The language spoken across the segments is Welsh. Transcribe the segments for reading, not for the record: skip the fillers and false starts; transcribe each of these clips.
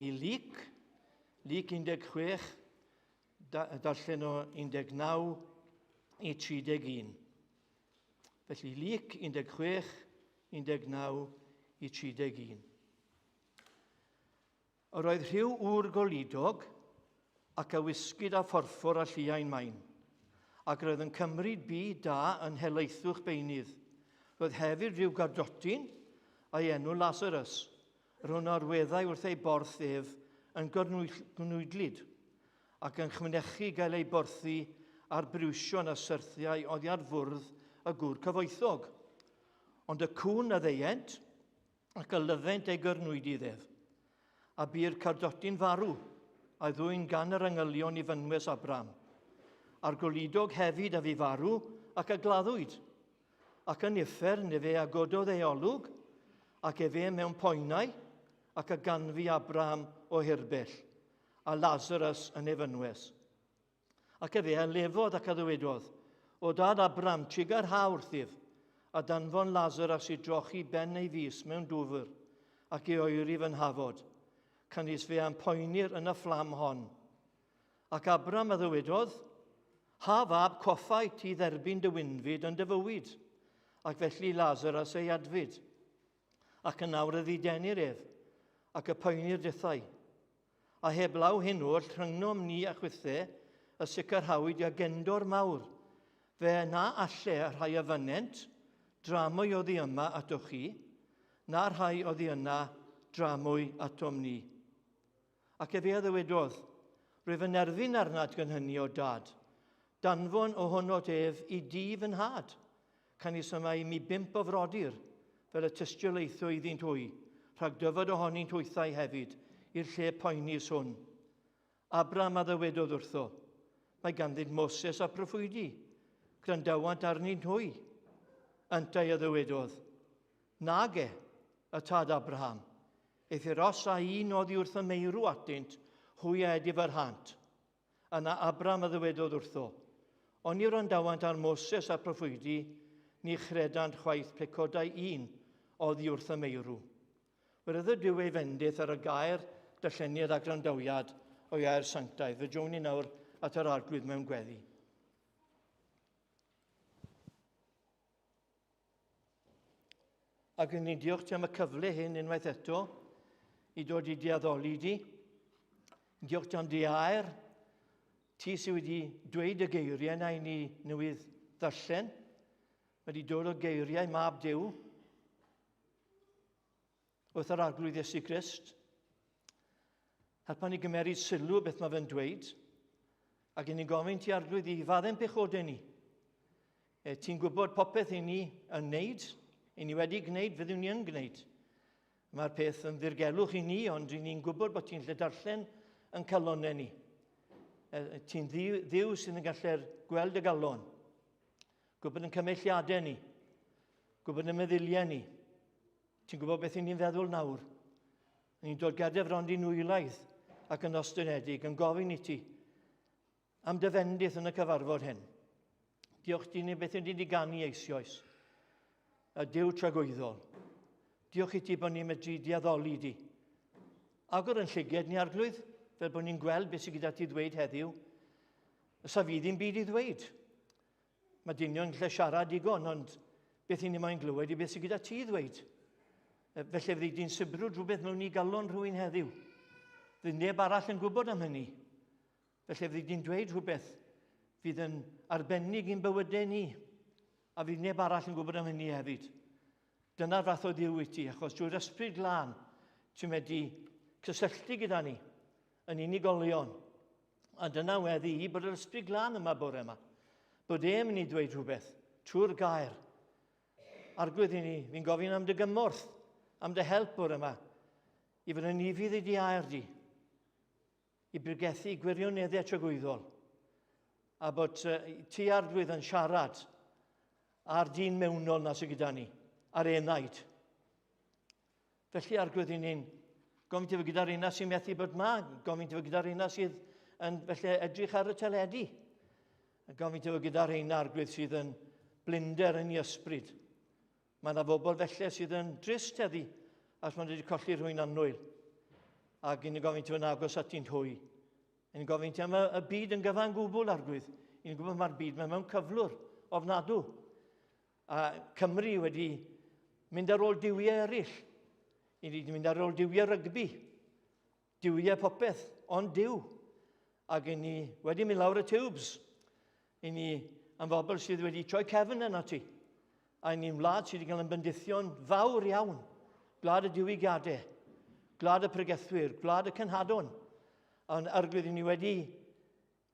I Luc, Luc 16, darllen o 19 i 31. Felly Luc 16, 19 i 31. Yr oedd rhyw ŵr goludog ac a wisgid â phorffor a lliain main, ac roedd yn cymryd byd da yn helaethwch beunydd. Roedd hefyd rhyw gardotyn, a'i enw Lazarus, yr hwn a orweddai wrth ei borth ef yn gornwydlyd, ac yn chmynechu gael ei borthi ar briwsion a syrthiau oddi ar fwrdd y gŵr cyfoethog. Ond y cŵn a ddeuent, ac a lyfent ei gyrnwydydd ef. A bu'r cardotyn farw, a'i ddwyn gan yr angylion i fynwes Abraham. A'r goludog hefyd a fu farw, ac a gladdwyd. Ac yn uffern efe a gododd ei olwg, ac efe mewn poenau, ac a ganfu Abraham o hirbell, a Lazarus yn ei fynwes. Ac efe a lefodd ac a ddywedodd, O dad Abraham, trugarha wrthyf, a danfon Lazarus i drochi ben ei fys mewn dwfr, ac i oeri fy nhafod, canys fe a'm poenir yn y fflam hon. Ac Abram a ddywedodd, Ha fab, coffai ti dderbyn dy wynfyd yn dy fywyd, ac felly Lazarus ei adfyd. Ac yn awr y ddidenir ef, ac y poenir dithau. A heblaw hyn oll, rhyngnom ni a chwithe, y sicrhawyd iagendor mawr, fe na alle y rhai a fynent, dramwy oddi yma atoch chi, na'r rhai oddi yna dramwy atom ni. Ac efe a ddywedodd, Rwyf yn erfyn arnat gan hynny, o dad, danfon ohonot ef i dŷ fy nhad, canys y mae i mi bump o frodyr, fel y tystiolaetho iddynt hwy, rhag dyfod ohonynt hwythau hefyd i'r lle poenus hwn. Abraham a ddywedodd wrtho, Mae ganddynt Moses a proffwydi, gwrandawant arnynt hwy. Yntau a ddywedodd, Nage, y tad Abraham, Eithr os â un oddi wrth y meirw atynt, hwy a edifarhant. Yna Abram a ddywedodd wrtho, Oni wrandawant ar Moses a'r proffwydi, ni chredant chwaith pecodau un oddi wrth y meirw. Werodd Duw ei fendith ar y gair, darlleniad a gwrandawiad o'i air sanctaidd. Fe jown ni nawr at yr Arglwydd mewn gweddi. Ac yn ni'n diolch ti am y cyfle hyn unwaith eto i dod i di addoli di. Diolch ti am di air. Ti sydd wedi dweud y geiriau yna i ni newydd ddarllen. Mae wedi dod o geiriau mab Duw wrth yr Arglwydd Iesu Grist. Helpa ni gymeryd sylw beth mae fe'n dweud. Ac i ni'n gofyn ti Arglwydd i faddau'n pechodau ni. E, ti'n gwybod popeth i ni yn wneud, i ni wedi gwneud, fyddwn ni yn gwneud. Mae'r peth yn ddirgelwch i ni, ond i ni'n gwybod bod ti'n lle darllen yn calonau ni. E, ti'n ddiw sydd yn gallu'r gweld y galon, gwybod yn cymelliadau ni, gwybod yn meddyliau ni. Ti'n gwybod beth i ni'n feddwl nawr? Ni'n dod ger dy fron di'n wylaidd ac yn ostynedig, yn gofyn i ti am dy fendith yn y cyfarfod hyn. Diolch ti ni beth ydyn ni wedi ganu eisoes. Y Duw tragwyddol. Diolch i ti bod ni'n medru diaddoli di. Agor yn llyged ni arglwydd, fel bod ni'n gweld beth sydd gyda ti ddweud heddiw. Sa fi ddim byd i ddweud. Mae dynion yn gallu siarad digon, ond beth i ni moyn glywed i beth sydd gyda ti ddweud. Felly fyddi di'n sibrwd rhywbeth mewn i galon rhywun heddiw. Fydd neb arall yn gwybod am hynny. Felly fyddi di'n dweud rhywbeth fydd yn arbennig i'n bywydau ni, a fydd neb arall yn gwybod am hynny hefyd. Dyna'r fath o Dduw wyt ti, achos drwy'r Ysbryd Glân ti'n medru cysylltu gyda ni yn unigolion. A dyna weddi i bod yr Ysbryd Glân yma bore yma. Bod e'n mynd i dweud rhywbeth trwy'r gair. Arglwydd i ni, fi'n gofyn am dy gymorth, am dy help bore yma, i fod yn ufudd i di air di. i bregethu gwirioneddau tragwyddol, a bod ti Arglwydd yn siarad a'r dyn mewnol na sydd gyda ni, a'r enaid. Felly, Arglwydd, i ni'n gofyn ti fod gyda'r un sy'n methu bod ma, gofyn ti fod gyda'r un sydd yn felly edrych ar y teledu, gofyn ti fod gyda'r un Arglwydd sydd yn blinder yn ei ysbryd. Mae yna bobl felly sydd yn drist heddi, as maen nhw wedi colli rhywun annwyl. Ac yn gofyn ti fod yn agos at ti'n hwy. Yn gofyn ti am y, y byd yn gyfan gwbl, Arglwydd. Yn gwybod mae'r byd mae mewn cyflwr ofnadw. A Cymru wedi mynd ar ôl diwiau eraill. I ni wedi mynd ar ôl diwiau rygbi, diwiau popeth, ond diw. Ac i ni wedi mynd lawr y tubes. I ni yn bobl sydd wedi troi cefn yna ti. A i ni'n wlad sydd wedi cael yn bendithio'n fawr iawn. Gwlad y diwygiadau, gwlad y pregethwyr, gwlad y cenhadon. Ond arglwydd, i ni wedi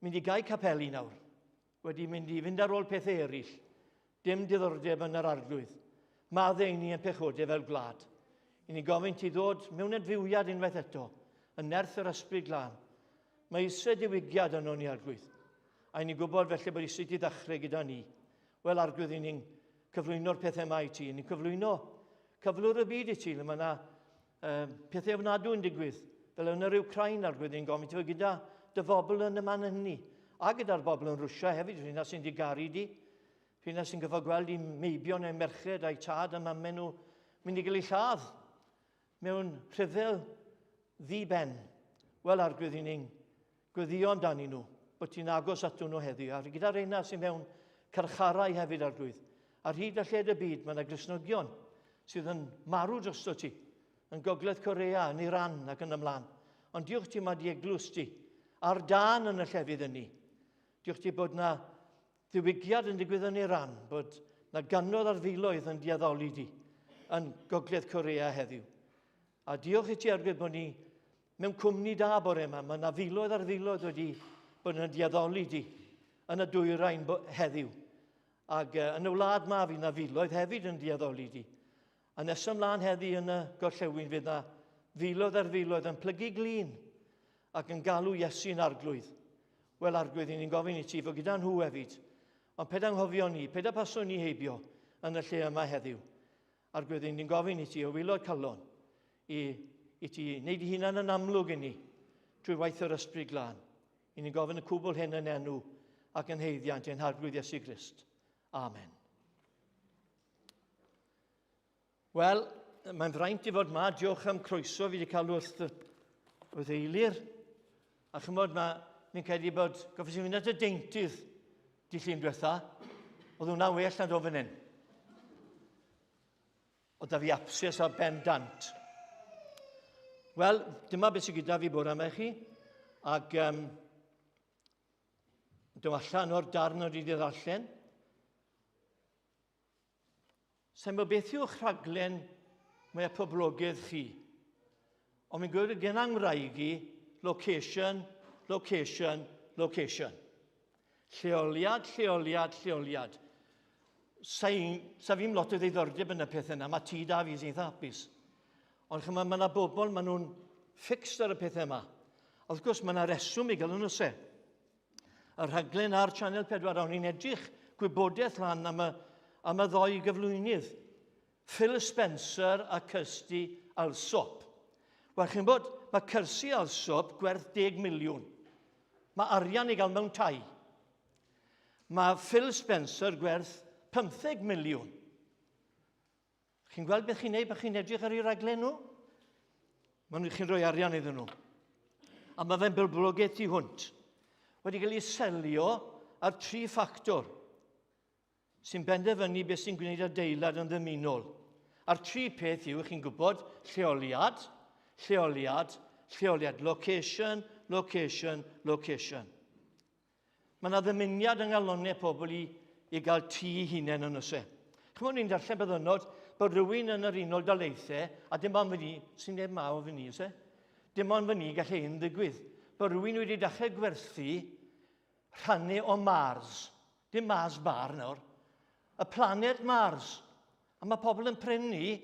mynd i gau capeli nawr, wedi mynd i fynd ar ôl pethau eraill, dim diddordeb yn yr arglwydd. Maddau i ni yn pechodau fel gwlad. I ni gofyn ti ddod mewn adfywiad unwaith eto, yn nerth yr ysbryd glân. Mae eisiau diwygiad yno ni, arglwydd. A i ni'n gwybod felly bod eisiau ti ddechrau gyda ni. Wel, arglwydd, i ni'n cyflwyno'r pethau yma i ti. I ni'n cyflwyno cyflwr y byd i ti, le mae yna pethau ofnadw yn digwydd, fel yn yr Wcrain, arglwydd, ni'n gofyn ti fod gyda dy fobl yn y man hynny, a gyda'r bobl yn Rwsia hefyd, rhywun sy'n digaru di, rhywun sy'n gyfo gweld i meibion eu merched a'i tad a mamau nhw mynd i gael eu lladd mewn rhyfel ddi-ben. Wel, arglwydd, i ni'n gweddio amdanyn nhw, bod ti'n agos atyn nhw heddiw, a gyda'r rheina sy'n mewn carcharau hefyd, arglwydd. Ar hyd a lled y byd, mae yna Gristnogion sydd yn marw drosto ti, yn Gogledd Corea, yn Iran ac yn ymlaen. Ond diolch ti mae di eglwys ti ar dan yn y llefydd ynni. Diolch ti bod na ddiwygiad yn digwydd yn Iran, bod na gannoedd ar filoedd yn diaddoli di yn Gogledd Corea heddiw. A diolch i ti arglwydd bod ni mewn cwmni da bore yma. Mae yna filoedd ar filoedd wedi bod yn diaddoli di yn y dwyrain heddiw. Ac yn y wlad ma fydd yna filoedd hefyd yn diaddoli di. A nes ymlaen heddi yn y gorllewin fydd yna filoedd ar filoedd yn plygu glin ac yn galw Iesu'n arglwydd. Wel, arglwydd, ni'n gofyn i ti fod gyda nhw hefyd. Ond ped anghofio ni, ped a paswn ni heibio yn y lle yma heddiw. Arglwydd, ni'n gofyn i ti o wylod calon i, i ti wneud i hunan yn amlwg i ni trwy waith yr Ysbryd Glân. I ni'n gofyn y cwbl hyn yn enw ac yn heiddiant ein Harglwydd Iesu Grist. Amen. Wel, mae'n fraint i fod ma. Diolch am croeso fi wedi cael wrth, wrth eilir. A chymod, mae, mi'n credu bod, goffes i fynd at y deintydd di llun diwetha. Oedd hwnna'n well na do fan hyn. Oedd da fi abscess ar ben dant. Wel, dyma beth sydd gyda fi bore yma i chi. Ac um, dyma allan o'r darn o'r wedi ddarllen. Sa'n gwybod beth yw'ch rhaglen mwyaf poblogaidd chi, ond fi'n gwybod gen ngwraig i, location, location, location. Lleoliad, lleoliad, lleoliad. Sa, sa fi'n lot o ddiddordeb yn y peth yna, mae ti da fi sy'n eitha hapus. Ond chymod, mae yna bobl, maen nhw'n fixed ar y pethau yma. A wrth gwrs, mae yna reswm i gael nhw'n ose. Y rhaglen ar Channel 4, o'n i'n edrych gwybodaeth lan am y, am y ddoi gyflwynydd, Phil Spencer a Kirsty Alsop. Wel, chi'n bod, mae Kirsty Alsop gwerth 10 miliwn. Mae arian i gael mewn tai. Mae Phil Spencer gwerth 15 miliwn. Chi'n gweld beth chi'n neud pan chi'n edrych ar ei raglen nhw? Maen nhw chi'n rhoi arian iddyn nhw. A mae fe'n boblogaeth tu hwnt. Wedi cael ei selio ar tri ffactor sy'n benderfynu beth sy'n gwneud adeilad yn ddymunol. A'r tri peth yw, chi'n gwybod, lleoliad, lleoliad, lleoliad, location, location, location. Mae yna ddymuniad yng nghalonnau pobl i, i gael tŷ i hunain yn oes e. Chymod, ni'n darllen byddynod bod rhywun yn yr Unol Daleithiau, a dim ond fyny, sy'n neb ma o fyny, oes e? Dim ond fyny gallai hyn ddigwydd. Bod rhywun wedi dechrau gwerthu rhannu o Mars. Dim Mars bar nawr. Y planet Mars. A mae pobl yn prynu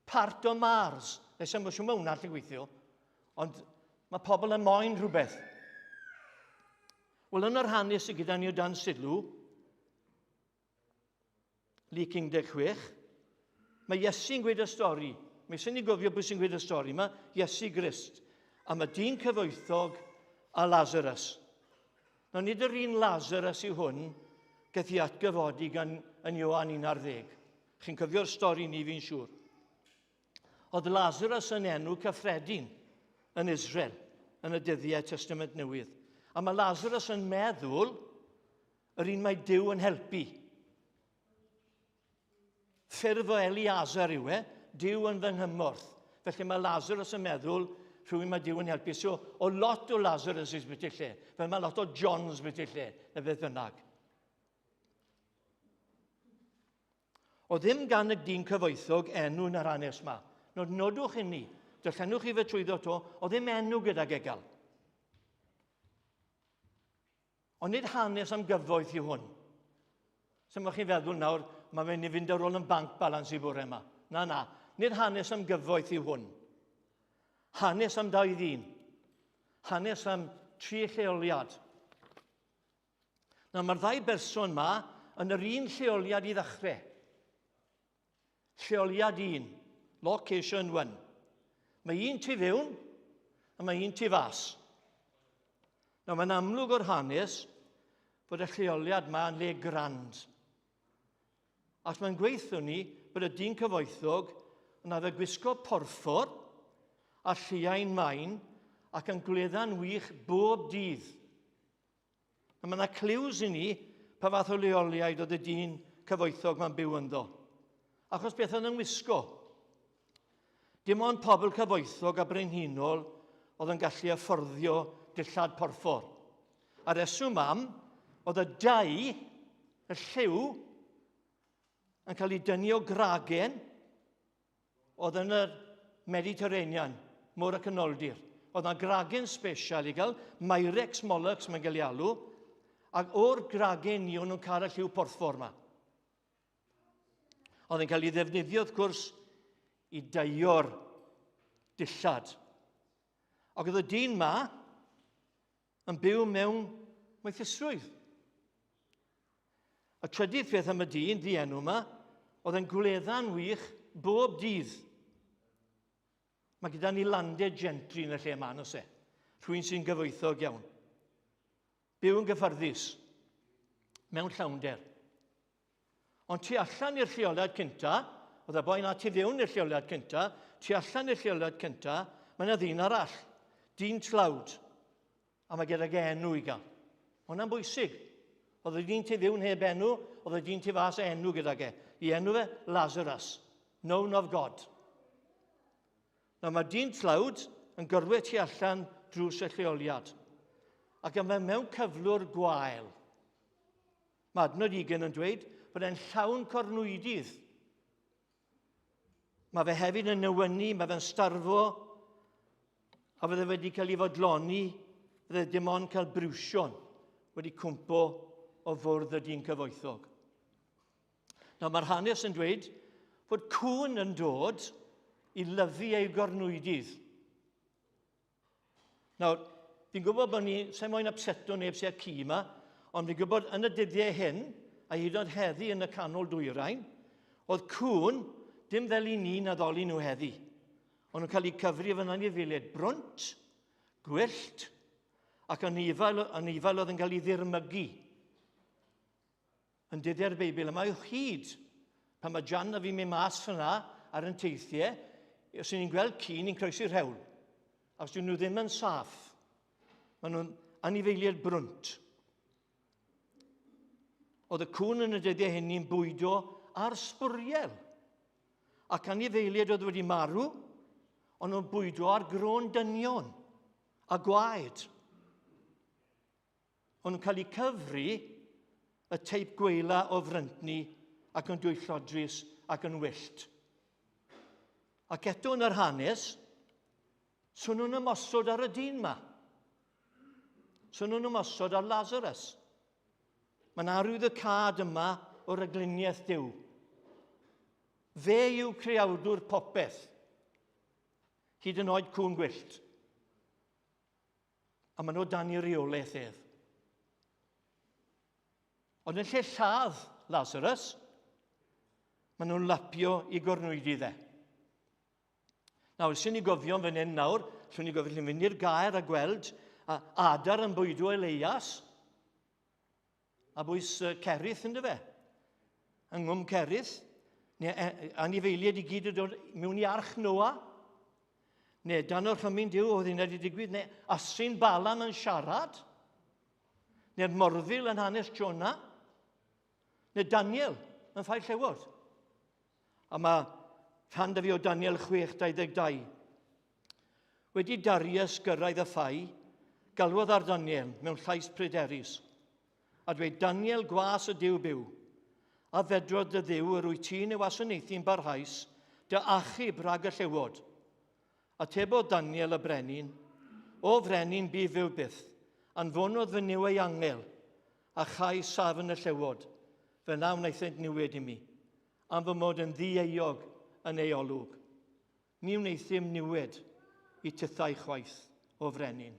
Part o Mars. Nes i'm siŵr mae hwnna allu gweithio. Ond mae pobl yn moyn rhywbeth. Wel, yn yr hanes sydd gyda ni o dan sylw, Luc 16, mae Iesu'n gweud y stori. Mae eisiau ni gofio bwy sy'n gweud y stori yma, Iesu Grist. Am y dyn cyfoethog a Lazarus. Nawr, nid yr un Lazarus yw hwn gaeth ei atgyfodi gan yn Ioan 11. Chi'n cofio'r stori ni fi'n siŵr. Oedd Lazarus yn enw cyffredin. yn Israel yn y dyddiau Testament Newydd. A mae Lazarus yn meddwl yr un mae Duw yn helpu. Ffurf o Eliazar yw e, Duw yn fy nghymorth. Felly mae Lazarus yn meddwl rhywun mae Duw yn helpu. So, o lot o Lazarus ys beth lle. Fel mae lot o Johns beth lle, neu beth bynnag. O ddim gan y dyn cyfoethog enw yn yr hanes yma. Nod, nodwch inni, darllenwch chi fe trwyddo to, o ddim enw gydag egal. Ond nid hanes am gyfoeth yw hwn. So mae chi'n feddwl nawr, mae fe'n i fynd ar ôl yn bank balance i bore yma. Na, na. Nid hanes am gyfoeth yw hwn. Hanes am dau ddyn. Hanes am tri lleoliad. Nawr mae'r ddau berson yma yn yr un lleoliad i ddechrau. Lleoliad un, location one. Mae un tu fewn a mae un tu fas. Nawr mae'n amlwg o'r hanes bod y lleoliad yma yn le grand. Ac mae'n gweithio ni bod y dyn cyfoethog yn arfer gwisgo porffor a lliain main ac yn gwledda'n wych bob dydd. A mae yna cliws i ni pa fath o leoliaid oedd y dyn cyfoethog mae'n byw ynddo. Achos beth oedd yn wisgo? Dim ond pobl cyfoethog a brenhinol oedd yn gallu afforddio dillad porffor. A reswm am oedd y dau, y lliw, yn cael ei dynnu o gragen oedd yn yr Mediterranean, Môr y Canoldir. Oedd yna gragen special i gael, Myrex Mollusk mae'n cael ei alw, ac o'r gragen ni o'n nhw'n cael y lliw porffor yma. Oedd yn cael ei ddefnyddio, wrth gwrs, i daio'r dillad. Ac oedd y dyn ma yn byw mewn moethusrwydd. Y trydydd peth am y dyn ddienw yma, oedd yn gwledda'n wych bob dydd. Mae gyda ni landed gentry yn y lle yma, nos e. Rhywun sy'n gyfoethog iawn. Byw yn gyffyrddus, mewn llawnder. Ond tu allan i'r lleoliad cynta, oedd y boi na tu fewn i'r lleoliad cynta, tu allan i'r lleoliad cynta, mae yna ddyn arall, dyn tlawd, a mae gydag enw i gael. Mae hwnna'n bwysig. Oedd y dyn tu fewn heb enw, oedd y dyn tu fas enw gydag e. I enw fe, Lazarus, known of God. Nawr mae dyn tlawd yn gorwedd tu allan drws y lleoliad, ac mae mewn cyflwr gwael. Mae adnod 20 yn dweud bod e'n llawn cornwydydd. Mae fe hefyd yn newynu, mae fe'n starfo, a fydde wedi cael ei fodloni, fydde dim ond cael briwsion wedi cwmpo o fwrdd y dyn cyfoethog. Nawr mae'r hanes yn dweud fod cŵn yn dod i lyfu ei gornwydydd. Nawr, fi'n gwybod bod ni, sa'n moyn upseto neb sy'n ci yma, ond fi'n gwybod yn y dyddiau hyn, a hyd yn oed heddi yn y canol dwyrain, oedd cŵn dim fel i ni'n addoli nhw heddi. Ond nhw'n cael eu cyfri fan anifeiliaid brwnt, gwyllt, ac anifail, anifail oedd yn cael ei ddirmygu. Yn dyddiau'r Beibl yma o hyd. Pan mae Jan a fi'n mynd mas fyna ar yn teithiau, os ni'n gweld ci, ni'n croesi'r hewl. Ac os dyn nhw ddim yn saff, maen nhw'n anifeiliaid brwnt. Oedd y cwn yn y dyddiau hynny'n bwydo ar sbwriel. Ac anifeiliaid oedd wedi marw, ond nhw'n bwydo ar grôn dynion a gwaed. O'n nhw'n cael eu cyfri y teip gweila o fryntni ac yn dwyllodrus ac yn wyllt. Ac eto yn yr hanes, swn nhw'n ymosod ar y dyn ma. Swn nhw'n ymosod ar Lazarus. Mae'n arwydd y cad yma o ragluniaeth Duw. Fe yw creawdwr popeth, hyd yn oed cŵn gwyllt. A maen nhw dan ei reolaeth ef. Ond yn lle lladd Lazarus, maen nhw'n lapio i gornwydi dde. Nawr, sy'n ni gofio fan hyn nawr, llwn ni gofio llun fynd i'r gair a gweld a adar yn bwydo Elias, a bwys Cerith ynddo fe. Yng Nghwm Cerith, neu anifeiliaid i gyd yn dod mewn i arch Noa. Neu dan orchymyn Duw oedd hynna wedi digwydd, neu asyn Balaam yn siarad, neu'r morfil yn hanes Jonah, neu Daniel yn ffair llewod. A mae rhan da fi o Daniel 6:22. Wedi Darius gyrraedd y ffai, galwodd ar Daniel mewn llais pryderus, a dweud, Daniel, gwas y Duw byw, a fedrodd dy Dduw yr wyt ti'n ei wasanaethu'n barhaus, dy achub rhag y llewod. Atebodd Daniel y brenin, O frenin, bu fyw byth, anfonodd fy Nuw ei angel, a chau safn y llewod, fe na wnaethant niwed i mi, am fy mod yn ddi-euog yn ei olwg. Ni wneuthum niwed i tithau chwaith, o frenin.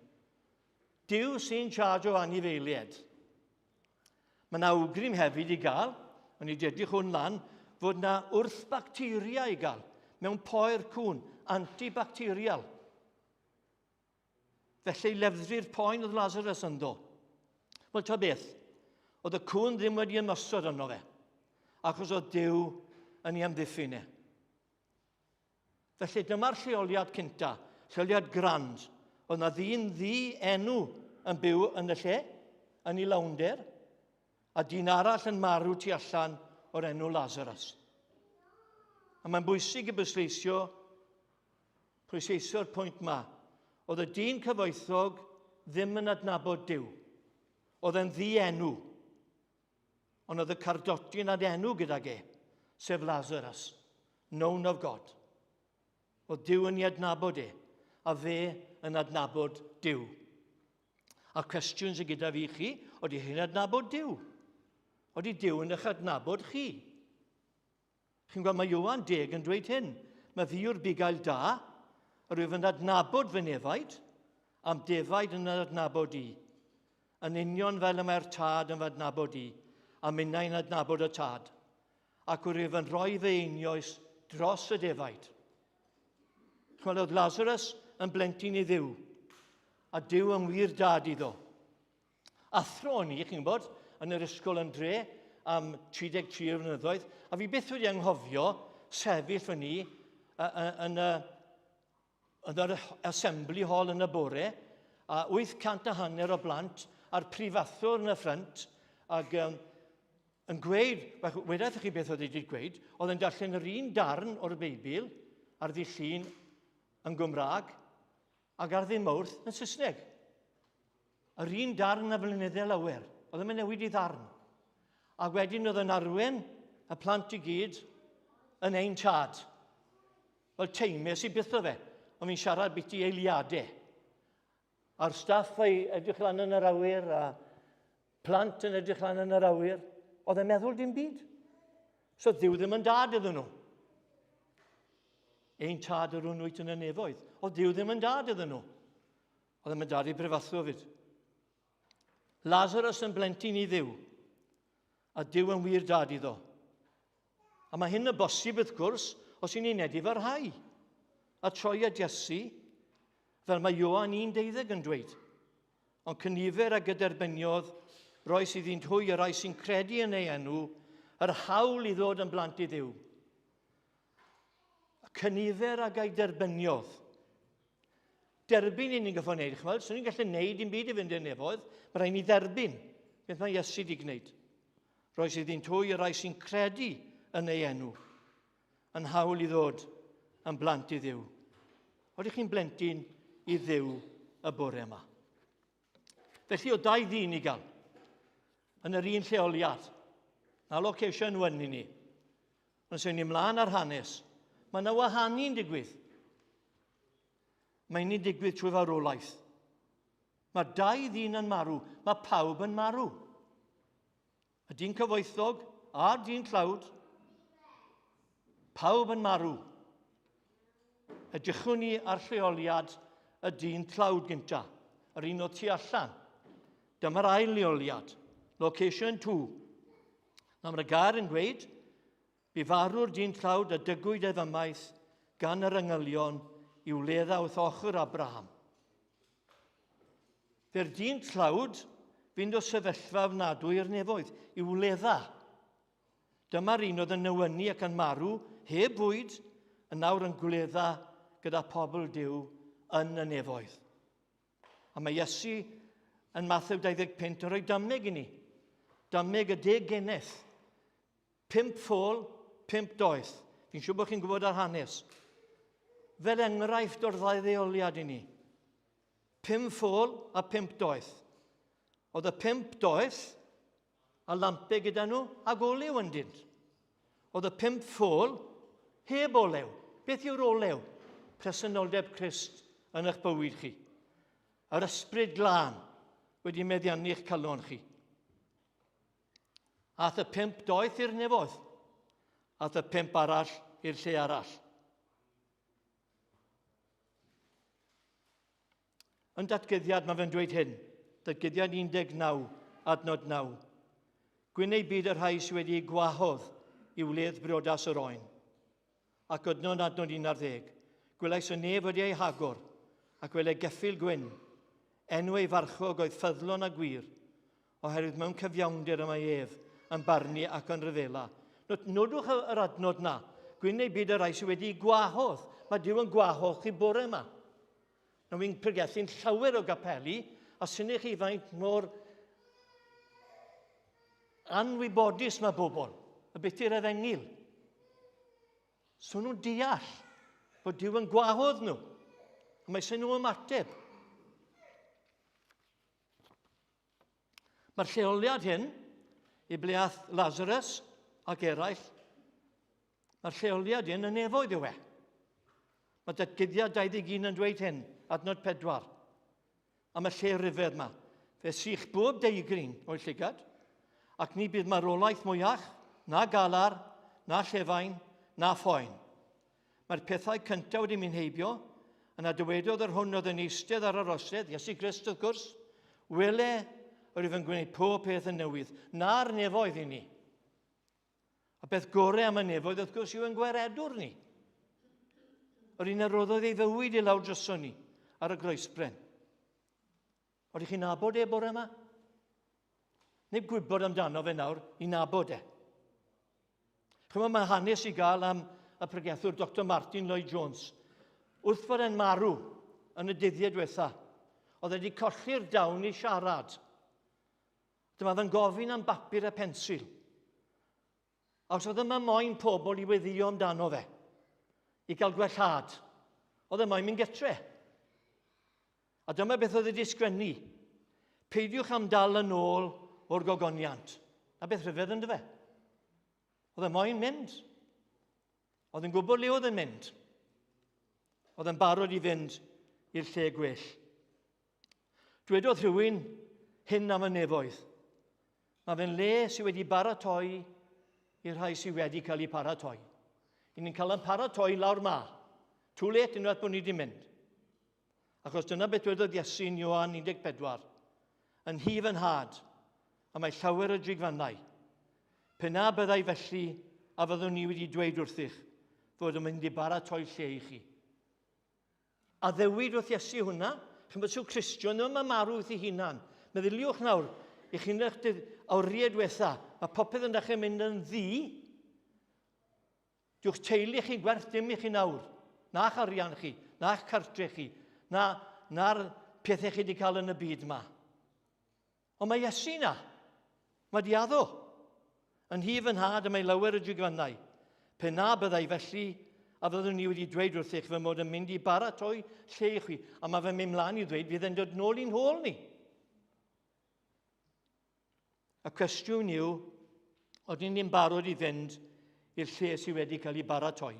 Duw sy'n charge o anifeiliaid. Mae yna awgrym hefyd i gael, o'n i wedi edrych hwn lan, fod yna wrthbacteria i gael mewn poer cwn, antibacterial. Felly lefdru'r poen oedd Lazarus ynddo. Wel, ta beth, oedd y cwn ddim wedi ymosod arno fe, achos oedd Duw yn ei amddiffyn e. Felly dyma'r lleoliad cynta, lleoliad grand. Oedd na ddyn ddi enw yn byw yn y lle, yn ei lawnder, a dyn arall yn marw tu allan o'r enw Lazarus. A mae'n bwysig i bwysleisio, pwysleisio'r pwynt ma. Oedd y dyn cyfoethog ddim yn adnabod Duw. Oedd e'n ddi-enw. Ond oedd y cardotyn ad enw gydag e, sef Lazarus, known of God. Oedd Duw yn ei adnabod e, a fe yn adnabod Duw. A'r cwestiwn sydd gyda fi chi, oeddi chi'n adnabod Duw? Oeddi Duw yn eich adnabod chi? Chi'n gweld, mae Ioan 10 yn dweud hyn. Mae fi yw'r bugail da, yr wyf yn adnabod fy nefaid, a'm defaid yn adnabod i. Yn union fel y mae'r tad yn fy adnabod i, a minnau'n adnabod y tad. Ac yr wyf yn rhoi fy einioes dros y defaid. Chwel, oedd Lazarus yn blentyn i Dduw, a Duw yn wir dad iddo. Athro o'n i, chi'n gwybod, yn yr ysgol yn dre am 33 o flynyddoedd, a fi byth wedi anghofio sefyll fyny yn y, yn yr assembly hall yn y bore, a 800 a hanner o blant, a'r prifathwr yn y ffrynt, ac um, yn gweud, wedaeth chi beth oedd wedi gweud, oedd yn darllen yr un darn o'r Beibl ar ddydd Llun yn Gymraeg ac ar ddydd Mawrth yn Saesneg. Yr un darn a flynyddau lawer. Oedd ddim yn newid i ddarn. Ac wedyn oedd yn arwen y plant i gyd yn ein tad. Wel, teimes i byth o fe, ond fi'n siarad beth i eiliadau. A'r staff ei edrych lan yn yr awyr, a plant yn edrych lan yn yr awyr, oedd e'n meddwl dim byd. So Dduw ddim yn dad iddyn nhw. Ein tad yr hwn wyt yn y nefoedd. Oedd Duw ddim yn dad iddyn nhw. Oedd yn mynd ar ei bryfathro fyd. Lazarus yn blentyn i Dduw, a Duw yn wir dad iddo. A mae hyn yn bosib, wrth gwrs, os y'n ni'n edifarhau a troi at Iesu, fel mae Ioan 11 yn dweud. Ond cynifer a gyderbyniodd, roes iddynt hwy y rhai sy'n credu yn ei enw, yr hawl i ddod yn blant i Dduw. Y cynifer ag a'i derbyniodd, Derbyn i ni'n gyffo wneud, chymod, swn i'n gallu wneud dim byd i fynd i'r nefoedd, mae rhaid ni dderbyn beth mae Iesu wedi gwneud. Roes iddynt hwy y rhai sy'n credu yn ei enw, yn hawl i ddod yn blant i Dduw. Oeddech chi'n blentyn i Dduw y bore yma? Felly o dau ddyn i gael yn yr un lleoliad. Na location one i ni. Ond sy'n ni mlaen ar hanes, mae yna wahanu'n digwydd. Mae'n ni'n digwydd trwy farwolaeth. Mae dau ddyn yn marw. Mae pawb yn marw. Y dyn cyfoethog a'r dyn tlawd. Pawb yn marw. Edrychwn ni ar lleoliad y dyn tlawd gynta, yr un o tu allan. Dyma'r ail leoliad, location 2. Nawr mae'r gair yn gweud, Bu farw'r dyn tlawd a dygwyd ef ymaith gan yr angylion i'w ledda wrth ochr Abraham. Fe'r dyn tlawd fynd o sefyllfa ofnadwy i'r nefoedd, i'w ledda. Dyma'r un oedd yn newynu ac yn marw, heb fwyd, yn nawr yn gwledda gyda pobl Duw yn y nefoedd. A mae Iesu yn Mathew 25 yn rhoi dameg i ni. Dameg y deg geneth. Pump ffôl, pump doeth. Fi'n siŵr bod chi'n gwybod ar hanes. Fel enghraifft o'r ddau ddeoliad i ni. Pum ffôl a pump doeth. Oedd y pump doeth a lampau gyda nhw ag olew ynddynt. Oedd y pump ffôl heb olew. Beth yw'r olew? Presenoldeb Crist yn eich bywyd chi. Yr ysbryd glân wedi meddiannu'ch calon chi. Ath y pump doeth i'r nefoedd. Ath y pump arall i'r lle arall. Yn datguddiad mae fe'n dweud hyn, datguddiad 19, adnod 9. Gwyn ei byd y rhai sydd wedi eu gwahodd i wledd briodas yr oen. Ac ydnod adnod 11. Gwelais y nef wedi ei hagor, ac wele geffyl gwyn. Enw ei farchog oedd ffyddlon a gwir, oherwydd mewn cyfiawnder y mae ef yn barnu ac yn rhyfela. Nodwch yr adnod na. Gwyn ei byd y rhai sydd wedi gwahodd. Mae Duw yn gwahodd chi bore yma. Nawr fi'n pregethu'n llawer o gapeli, a syni chi faint mor anwybodus mae bobl, y beth i'r efengyl. So nhw'n deall bod Duw yn gwahodd nhw. A mae sy'n nhw ymateb. Mae'r lleoliad hyn, i ble ath Lazarus ac eraill, mae'r lleoliad hyn yn nefoedd yw e. Mae datguddiad 21 yn dweud hyn, adnod 4. Am y lle rhyfedd yma. Fe sych bob deigryn o'i llygad, ac ni bydd marwolaeth mwyach, na galar, na llefain, na phoen. Mae'r pethau cyntaf wedi mynd heibio, yna dywedodd yr hwn oedd yn eistedd ar yr orsedd, Iesu Grist wrth gwrs, wele, yr wyf yn gwneud pob peth yn newydd, na'r nefoedd i ni. A beth gorau am y nefoedd wrth gwrs yw yn gwaredwr ni. Yr un a roddodd ei fywyd i lawr droson ni ar y groesbren. Oeddech chi'n nabod e bore yma? Neu gwybod amdano fe nawr i nabod e. Chymod, mae hanes i gael am y pregethwr Dr Martin Lloyd Jones. Wrth fod e'n marw yn y dyddiau diwetha, oedd wedi colli'r dawn i siarad. Dyma fe'n gofyn am bapur a pensil. A os oedd yma moyn pobl i weddio amdano fe, i gael gwellhad, oedd e moyn mynd gytre. A dyma beth oedd wedi sgwennu. Peidiwch am dal yn ôl o'r gogoniant. A beth rhyfedd ynddo fe? Oedd e moyn mynd. Oedd yn gwybod le oedd yn mynd. Oedd yn barod i fynd i'r lle gwell. Dwedodd rhywun hyn am y nefoedd. Mae fe'n le sydd wedi baratoi i'r rhai sydd wedi cael eu paratoi. I ni'n cael ein paratoi lawr ma. Too late unwaith bod ni wedi mynd. Achos dyna beth dwedodd Iesu yn Ioan 14. Yn hi fy nhad, a mae llawer o drigfannau. Pe na byddai felly, a fyddwn ni wedi dweud wrthych fod yn mynd i baratoi lle i chi. A ddewid wrth Iesu hwnna, chi'n bod sy'n Cristion ddim yn marw wrth ei hunan. Meddyliwch nawr, i chi'n eich oriau diwetha, mae popeth yn dechrau mynd yn ddi, Dyw'ch teulu chi gwerth dim i chi nawr, na'ch arian chi, na'ch cartre chi, na, na'r pethau chi wedi cael yn y byd yma. Ond mae Iesu na. Mae di addo. Yn hi fy nhad y mae lawer o drigfannau. Pe na byddai felly, a fyddwn ni wedi dweud wrthych fy mod yn mynd i baratoi lle i chwi. A mae fe'n mynd mlaen i ddweud fydd e'n dod nôl i'n hôl ni. Y cwestiwn yw, oedden ni'n barod i fynd i'r lle sydd wedi cael ei baratoi?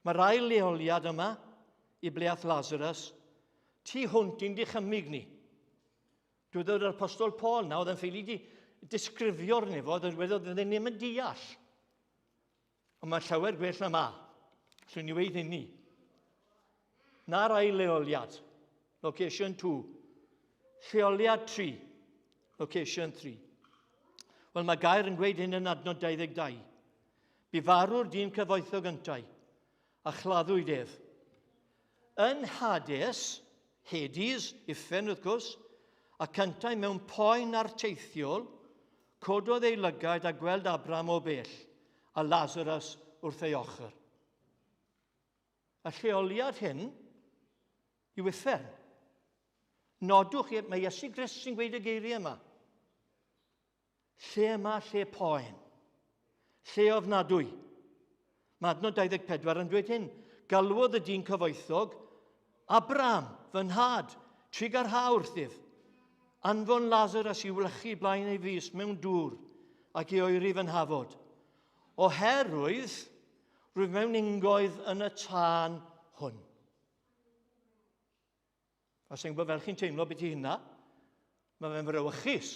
Mae'r ail leoliad yma i ble ath Lazarus, tu hwnt i'n dychymyg ni. Dwedodd yr apostol Paul na, oedd yn ffeili di disgrifio'r nefoedd, oedd wedodd oedd ddim yn deall. Ond mae llawer gwell na ma. Allwn ni weid hynny. Na'r ail leoliad, location 2. Lleoliad 3, location 3. Wel, mae gair yn gweud hyn yn adnod 22. Bu farw'r dyn cyfoethog yntau, a chladdwyd ef. Yn Hades, Hades, uffern wrth gwrs, ac yntau mewn poen arteithiol, cododd ei lygaid a gweld Abraham o bell, a Lazarus wrth ei ochr. Y lleoliad hyn, I'w uffern. Nodwch, mae Iesu Grist sy'n gweud y geiriau yma. Lle yma, lle poen. Lle ofnadwy. Mae adnod 24 yn dweud hyn. Galwodd y dyn cyfoethog, Abraham, fy nhad, trugarha wrthyf. Anfon Lazarus i wlychu blaen ei fys mewn dŵr ac i oeri fy nhafod. Oherwydd, rwyf mewn ingoedd yn y tân hwn. A sy'n gwybod fel chi'n teimlo beth i hynna, mae fe'n frawychus.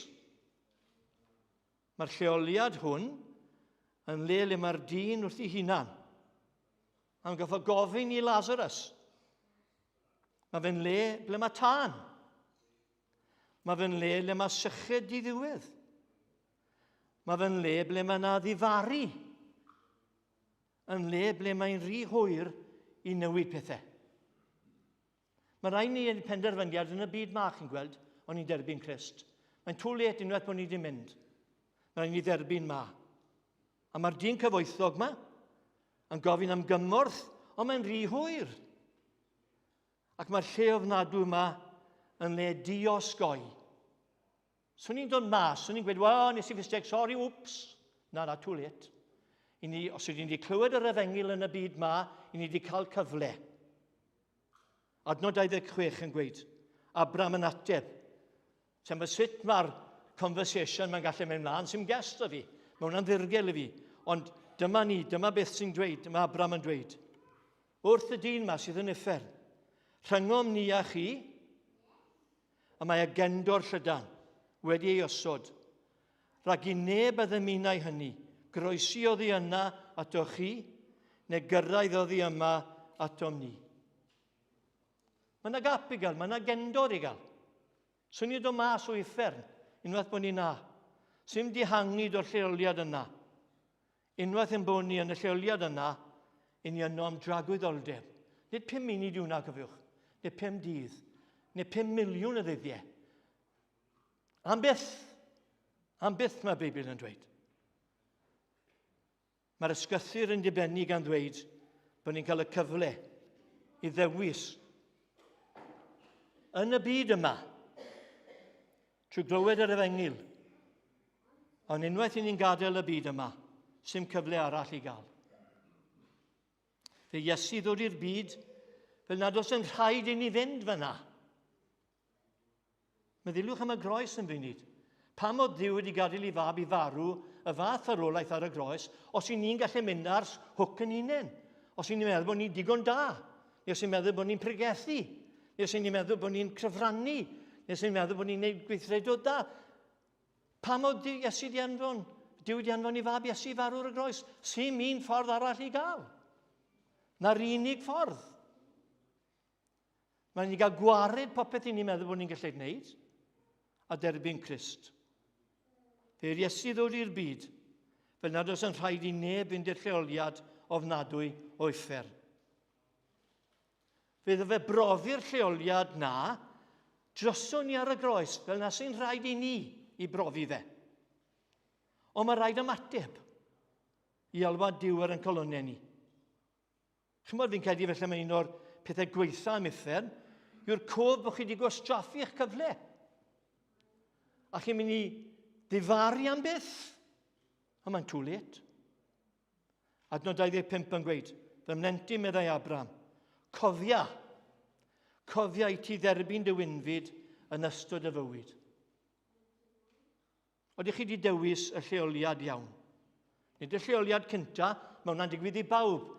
Mae'r lleoliad hwn yn le le mae'r dyn wrth ei hunan. Mae'n goffo gofyn i Lazarus. Mae fe'n le ble mae tân. Mae fe'n le le mae syched diddiwedd. Mae fe'n le ble mae yna ddifaru. Yn le ble mae'n rhy hwyr i newid pethau. Mae rhaid ni yn penderfyniad yn y byd ma, chi'n gweld, o'n i'n derbyn Crist. Mae'n too late unwaith bod ni wedi mynd. Mae rhaid ni dderbyn ma. A mae'r dyn cyfoethog ma yn gofyn am gymorth, ond mae'n rhy hwyr. Ac mae'r lle ofnadwy yma yn le diosgoi. Swn i'n dod mas, swn i'n gweud, wel, nes i fisteg, sori, wps. Na, na, too late. I ni, os ydyn ni wedi clywed yr efengyl yn y byd ma, i ni wedi cael cyfle. Adnod 26 yn gweud, Abram yn ateb. Sen fy sut mae'r conversation mae'n gallu mynd mlaen, sy'n gest o fi. Mae hwnna'n ddirgel i fi. Ond dyma ni, dyma beth sy'n dweud, mae Abram yn dweud. Wrth y dyn ma sydd yn uffern, rhyngom ni a chi, y mae agendor llydan wedi ei osod, rhag i neb a ddymunai hynny groesi oddi yna atoch chi, neu gyrraedd oddi yma atom ni. Mae yna gap i gael, mae yna gendor i gael. Swn i'n dod mas o uffern, unwaith bod ni na. Sy'n dihangu o'r lleoliad yna. Unwaith yn bod ni yn y lleoliad yna, i ni yno am dragwyddoldeb. Nid 5 munud yw hwnna, cofiwch. Nid 5 dydd. Nid 5 miliwn o ddyddiau. Am byth. Am byth mae'r Beibl yn dweud. Mae'r ysgythyr yn dibynnu gan ddweud bod ni'n cael y cyfle i ddewis yn y byd yma trwy glywed yr efengyl. Ond unwaith i ni'n gadael y byd yma, sy'n cyfle arall i gael. Fe Iesu ddod i'r byd fel nad oes yn rhaid i ni fynd fyna. Meddyliwch am y groes yn funud. Pam oedd Duw wedi gadael i fab i farw y fath farwolaeth ar y groes os i ni'n gallu mynd ar hwc yn unen? Os i ni'n meddwl bod ni'n digon da? Neu os i'n meddwl bod ni'n pregethu? Neu os i'n meddwl bod ni'n cyfrannu? Neu os i'n meddwl bod ni'n gwneud gweithredoedd da? Pam oedd Iesu di anfon? Duw di anfon i fab Iesu i farw ar y groes. Sy'n un ffordd arall i gael. Na'r unig ffordd. Mae'n ni gael gwared popeth i ni'n meddwl bod ni'n gallu gwneud a derbyn Crist. Fe i'r Iesu ddod i'r byd fel nad oes yn rhaid i neb fynd i'r lleoliad ofnadwy o uffern. Fe iddo fe brofi'r lleoliad na droson ni ar y groes fel na sy'n rhaid i ni i brofi fe. Ond mae rhaid ymateb i alwad Duw ar ein colonnau ni. Chimod, fi'n credu felly mae un o'r pethau gweitha am uffern yw'r cof bod chi wedi gwastraffu eich cyfle. A chi'n mynd i ddifaru am byth. Ond mae'n too late. Adnod 25 yn gweud, fy mlentyn meddai Abraham, cofia, cofia i ti dderbyn dy wynfyd yn ystod y fywyd. Oeddech chi wedi dewis y lleoliad iawn? Nid y lleoliad cynta, mae hwnna'n digwydd i bawb.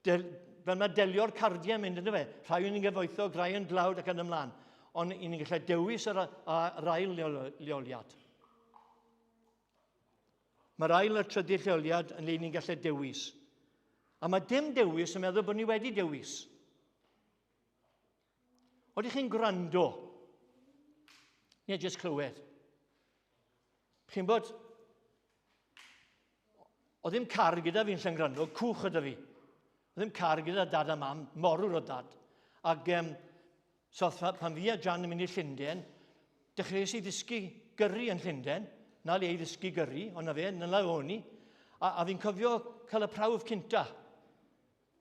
Del, fel mae delio'r cardiau yn mynd ynddo fe. Rhai yn gyfoethog, rhai yn dlawd ac yn ymlaen. Ond i ni'n gallu dewis yr, yr ail leoliad. Mae'r ail a'r trydydd lleoliad yn le ni'n gallu dewis. A mae dim dewis yn meddwl bod ni wedi dewis. Oeddech chi'n gwrando? Neu jyst clywed? Chi'n bod... Oedd ddim car gyda fi'n Llangrannog, cwch oedd fi. Oedd ddim car gyda dad a mam, morwr o dad. Ac um, so pan fi a Jan yn mynd i Llundain, dechreuais i ddysgu gyrru yn Llundain. Na le i ddysgu gyrru, ond na fe, na o'n i. A, a fi'n cofio cael y prawf cynta.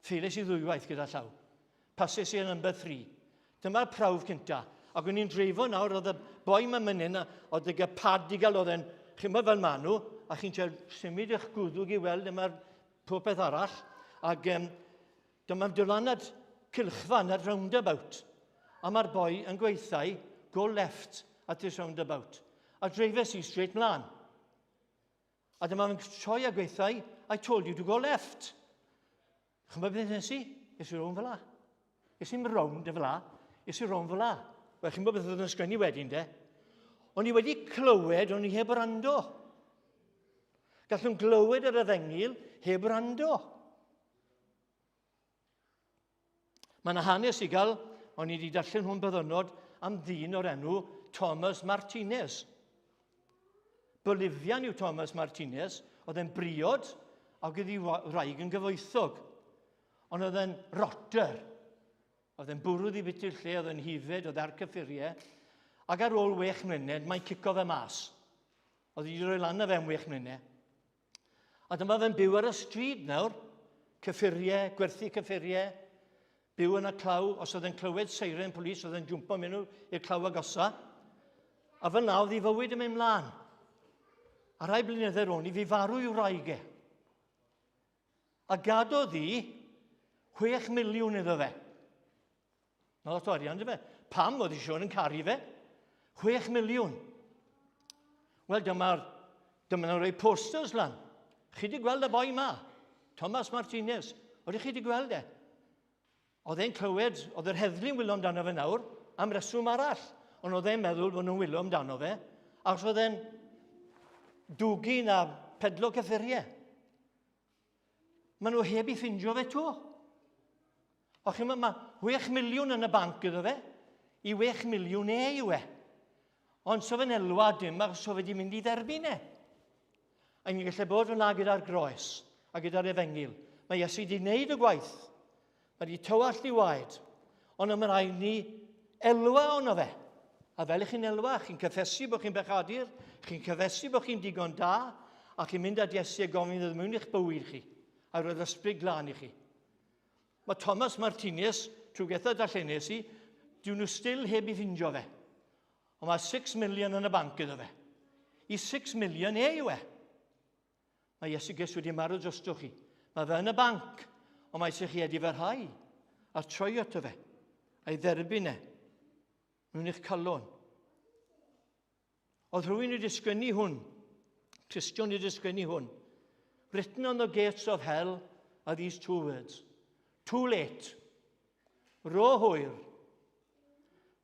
Ffeiles i ddwywaith gyda llaw. Pases i yn number 3. Dyma'r prawf cynta. Ac o'n i'n dreifo nawr, oedd y boi ma'n mynd hyn, oedd y pad i gael, oedd e'n, chi'n bod fel maen nhw, a chi'n trio symud eich gwddwg i weld yma'r popeth arall. Ac um, dyma'n dod lan at cylchfan, at roundabout. A mae'r boi yn gweithau, go left at this roundabout. A dreifes i straight mlaen. A dyma fe'n troi a gweithau, I told you to go left. Chymod beth nes i? Es i rownd fel la. Es i'n rownd fel la. Es i rownd fel la. Wel, chi'n bod beth oedd yn sgwennu wedyn, de? O'n i wedi clywed, o'n i heb rando. Gallwn glywed yr efengyl heb rando. Mae yna hanes i gael, o'n i wedi darllen hwn byddynod, am ddyn o'r enw Thomas Martinez. Bolivian yw Thomas Martinez, oedd e'n briod ac oedd ei wraig yn gyfoethog. Ond oedd e'n rotter. Oedd e'n bwrw ddi biti'r lle, oedd e'n hifed, oedd ar cyffuriau. Ac ar ôl wech mlynedd, mae'n cico fe mas. Oedd wedi rhoi lan na fe am wech mlynedd. A dyma fe'n byw ar y stryd nawr, cyffuriau, gwerthu cyffuriau, byw yn y claw, os oedd e'n clywed seiren polis, oedd e'n jwmpo mewn i'r claw agosa. A fel na oedd ei fywyd yn mynd mlaen. A rai blynyddoedd ro'n i, fi farw i'w wraig e. A gadodd hi 6 miliwn iddo fe. Mae lot o arian, dy fe. Pam oedd Siôn yn caru fe? 6 miliwn. Wel, dyma'r dyma nhw'n rhoi posters lan. Chi wedi gweld y boi ma? Thomas Martinez. Oedych chi wedi gweld e? Oedd e'n clywed, oedd yr heddlu'n wylo amdano fe nawr, am reswm arall. Ond oedd e'n meddwl bod nhw'n wylo amdano fe, achos oedd e'n dwgu na pedlo cyffuriau. Maen nhw heb i ffindio fe to. O chi'n mae 6 miliwn yn y banc iddo fe. I 6 miliwn e yw e. Ond so fe'n elwa dim achos so fe wedi mynd i dderbyn e. A ni'n gallu bod fyna gyda'r groes a gyda'r efengyl. Mae Iesu wedi gwneud y gwaith. Mae wedi tywallt i waed. Ond mae rhaid ni elwa ono fe. A fel ych chi'n elwa, chi'n cyffesu bod chi'n bechadur, chi'n cyffesu bod chi'n digon da, a chi'n mynd at Iesu a gofyn iddo mewn i'ch bywyd chi, a roedd ysbryd glân i chi. Mae Thomas Martinez, trwy getha darllenes i, dyn nhw still heb i ffindio fe. Ond mae 6 million yn y banc iddo fe. I 6 million e yw e. Mae Iesu Grist wedi marw drosto chi. Mae fe yn y banc, ond mae eisiau chi edifarhau a troi ato fe, a'i dderbyn e mewn i'ch calon. Oedd rhywun wedi sgwennu hwn, Cristion wedi sgwennu hwn. Written on the gates of hell are these two words. Too late. Ro hwyr.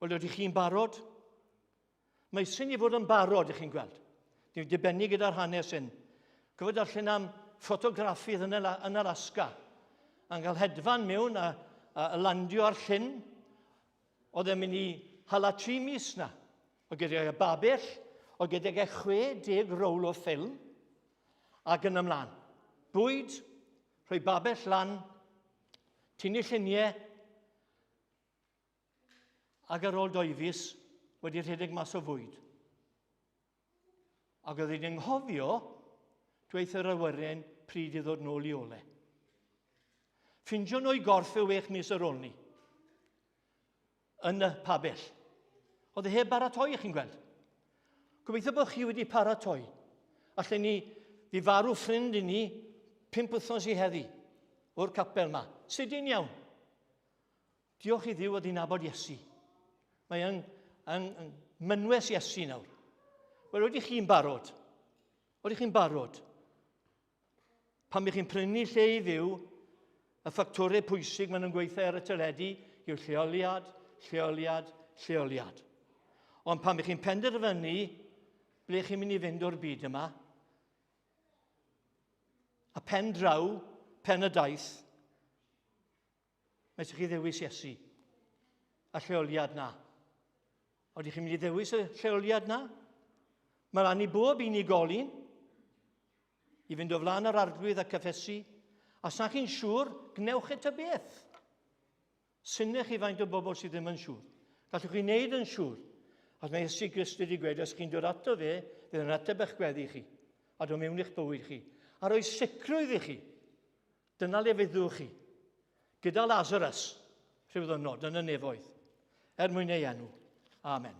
Wel, ydych chi'n barod? Mae sy'n i fod yn barod, ydych chi'n gweld. Dwi'n dibynnu gyda'r hanes hyn. Cyfod darllen am ffotograffydd yn, yn Alaska. Yn cael hedfan mewn a, a, a landio ar llyn. Oedd e'n mynd i hala tri mis na. Oedd gydag e babell, oedd gydag e 60 rowl o ffilm, ac yn ymlaen. Bwyd, rhoi babell lan, tynnu lluniau, ac ar ôl doefus wedi rhedeg mas o fwyd. Ac oedd hi'n anghofio dweud yr awyren pryd i ddod nôl i ole. Ffindio nhw i gorff e wech mis ar ôl ni. Yn y pabell. Oedd e heb baratoi, chi'n gweld. Gobeithio bod chi wedi paratoi. Allen ni fi farw ffrind i ni pump wythnos i heddi o'r capel ma. Sydyn iawn. Diolch i Dduw oedd hi'n nabod Iesu. Mae yn, yn, yn mynwes Iesu nawr. Wel, oedych chi'n barod? Oedych chi'n barod? Pan bych chi'n prynu lle i fyw, y ffactorau pwysig maen nhw'n gweithio ar y teledu yw lleoliad, lleoliad, lleoliad. Ond pan bych chi'n penderfynu ble chi'n mynd i fynd o'r byd yma, a pen draw, pen y daith, Mae eisiau chi ddewis Iesu a lleoliad na. Oedych chi'n mynd i ddewis y lleoliad na? Mae rhan i bob unigolyn i fynd o flaen yr arglwydd a cyffesu. A os na chi'n siŵr, gnewch e ta beth. Synnech chi faint o bobl sydd ddim yn siŵr. Gallwch chi wneud yn siŵr. Os mae Iesu Grist wedi gweud, os chi'n dod ato fe, fydd yn ateb eich gweddi chi, a dod mewn i'ch bywyd chi, a rhoi sicrwydd i chi Dyna le fyddwch chi, gyda Lazarus, rhyw ddynod yn y nefoedd. Er mwyn ei enw. Amen.